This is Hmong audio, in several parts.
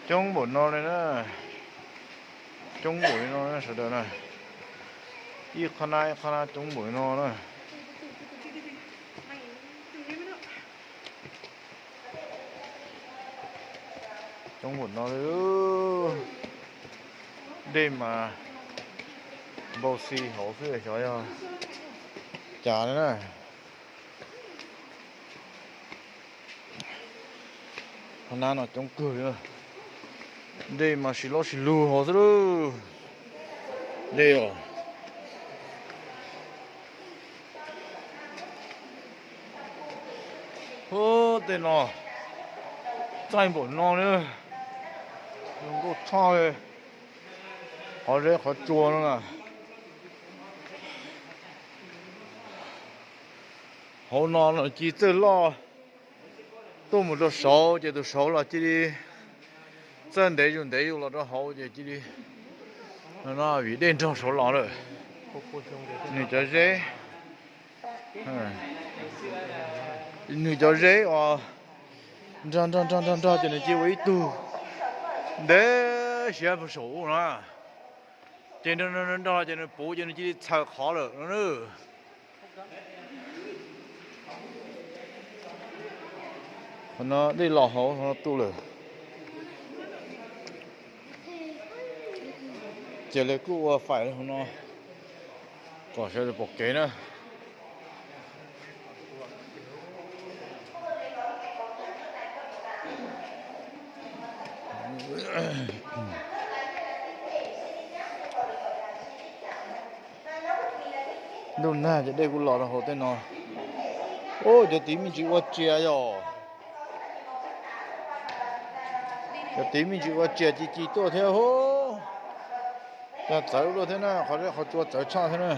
Coob npaum no li na, coob npaum li no na sawv daws na, ib qhov na ib qhov na coob npaum li no na. Coob npaum no li, dej mas npau xi hauv xwb xyov yog cas li na. Qhov nab no coob kawg li, dej mas sis lob sis lug hauv xwb lauj. Dej os. Ub, tej no txaij npaum no li, zoo nkauj tshaj li. Qhov zeb qhov tsua no na. Hauv no los cia txawj loj tuaj mus rau saud ces tus saud los cia li txawj ntev zus ntev zus los rau hauv ces cia li, no vim dej nrog saud los lawm. Nws cov zeb, nws cov zeb uas nrog nrog nrog nrog nrog ces nws cia ua ib tug ntev siab puag saum ub na. Ces nrog nrog nrog ces nws puv ces nws cia li txhaws qhov lawm no na. Qhov no dej los hauv no tu lawm. Ces lawv kuj ua faim hauv no kom sawv daws pom kev na. Ntuj nag ces dej kuj los rau hauv tej no. Ub, cov tid me ntsis ua tsias yom. Cov tid me ntsis ua tsias ci ci tuaj thiab hu. Cog txawv luaj thiab na, qhov zeb qhov tsua txawv tshaj thiab na.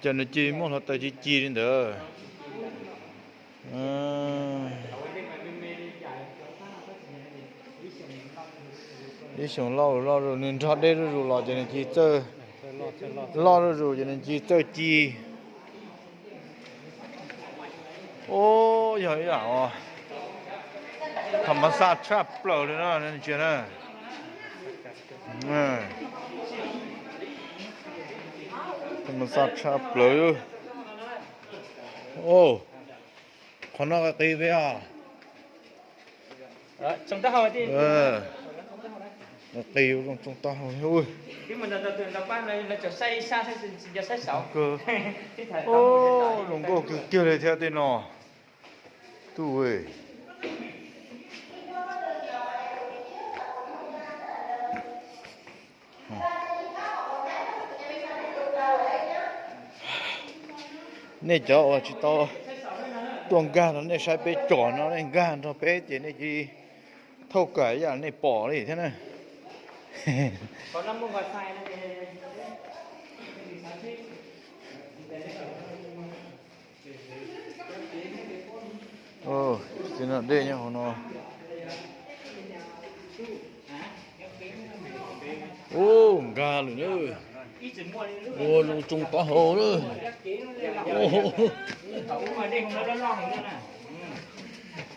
Ces nws ci muaj hluav taws ci ci li ntawd. Ib xyoos loj loj zus, nws nrog dej zuj zus los ces nws ci txawj, loj zuj zus ces nws ci txawj ci. Ub, yog ib yam tham mas xaj tshaj plaws li na, ntsia na. Tham mas xaj tshaj plaws. Qhov no qis peb os. Qis zoo tsoo taub hau. Zoo nkauj kawg kiag li thiab tej no. Tuj, nej cov uas tsis tau tuaj nkag no nej saib peb tsom no, nej nkag nrog peb ces nej cia li thauj kawm ib yam nej pom li thiab na. Tej no dej nyob hauv no. Ub, nkag lawm na. Ua zoo tsoo taub hau lawm.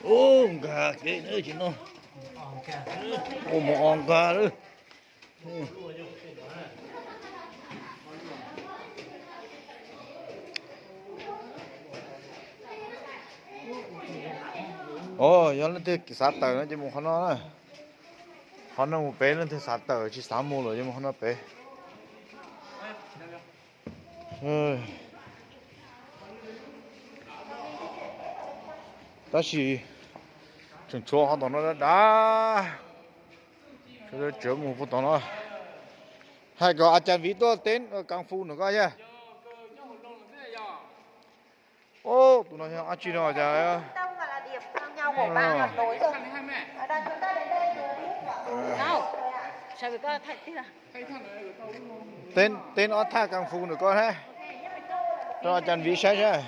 Ub, nkag kev na ces no. Ua mov o nkag lawm. Os, yog leej twg xav tawm no ces mus qhov no na. Qhov no mus pem, leej twg xav tawm tsis xav mus lawm ces mus qhov no pem. Tab sis tseem tshuav qhov tom no dav dav, sawv daws tseem mus puag tom no. Hais kom a cas viv tuaj teb ua kung fu nram koj thiab. Ub, tus no yog dab tsi no cas teb no ob thaj kung fu nram koj thiab, rau a cas viv saib saib.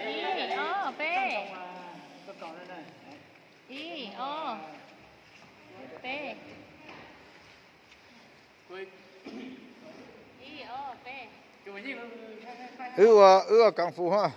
Ib, ob, peb. Ib, Ob, peb, ib, ob, peb. Wb ua, wb ua kav fus ha.